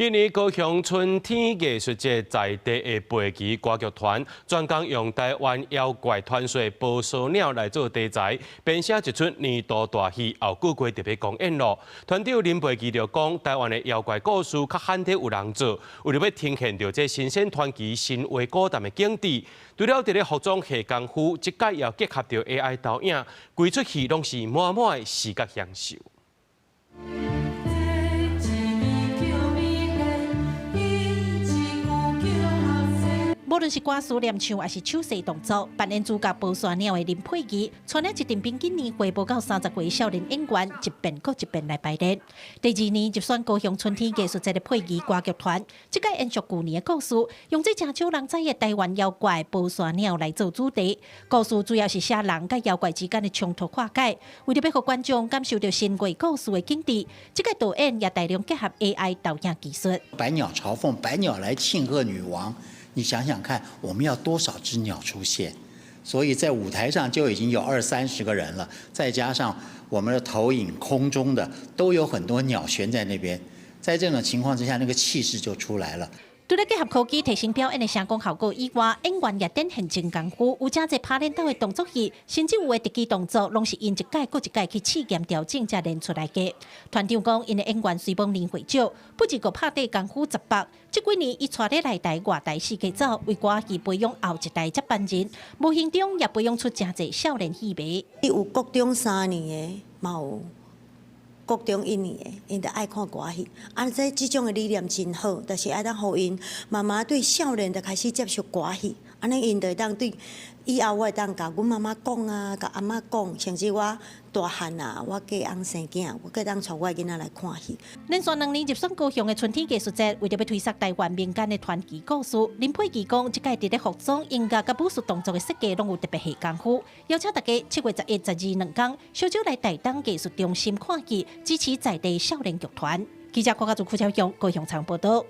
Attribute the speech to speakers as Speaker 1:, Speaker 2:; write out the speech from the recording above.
Speaker 1: 今年高雄春天藝術節在地的背旗歌劇團，專工用台灣妖怪傳說波斯鳥來做題材，編寫一齣年度大戲，後個月就欲公演囉。團長林佩琪就講，台灣的妖怪故事較罕得有人做，為著欲呈現著這新鮮傳奇神話古談的景致。除了佇咧服裝下功夫，這擺也結合著 AI 投影，規齣戲攏是滿滿的視覺享受。
Speaker 2: 無論是歌詞念唱，抑是手勢動作，扮演主角波山鳥的林佩儀，帶領一陣平均年歲無到30歲少年演員，一遍閣一遍來排練。第二年入選高雄春天藝術節的佩儀歌劇團，這擺延續舊年的故事，用這誠少人知的台灣妖怪波山鳥來做主題。故事主要是寫人佮妖怪之間的衝突化解，為著欲予觀眾感受著神話故事的景致，這個導演也大量結合 AI 投影技術。
Speaker 3: 百鳥朝鳳，百鳥來慶賀女王。你想想看，我們要多少隻鳥出現？所以在舞台上就已經有二三十個人了，再加上我們的投影空中的都有很多鳥懸在那邊，在這種情況之下，那個氣勢就出來了。
Speaker 2: 除了結合科技提升表演的聲光效果以外，演員也展現真功夫，有誠濟拍練鬥的動作戲，甚至有的特技動作，攏是𪜶一擺閣一擺去試驗調整才練出來的。團長講，𪜶的演員雖罔年歲少，不過拍底功夫十足。這幾年，伊帶咧內台外台四界走，為歌仔戲培養後一代接班人，無形中也培養出誠濟少年戲迷。
Speaker 4: 有國中3年的，嘛有國中1年的，𪜶就愛看歌仔戲。啊，這種的理念真好，就是愛當予𪜶慢慢對少年就開始接觸歌仔戲，按呢𪜶就會當對以後我會當共阮媽媽講啊，共阿嬤講，甚至我大漢啊，我嫁翁生囝，我閣當帶我的囡仔來看戲。
Speaker 2: 連續兩年入選高雄的春天藝術節，為著欲推捒台灣民間的傳奇故事，林佩琪講，這擺佇咧服裝、音樂佮武術動作的設計，攏有特別下功夫。邀請大家7月11、12兩工，小酒來台東藝術中心看戲，支持在地少年劇團。記者郭家祖、邱超雄高雄場報道。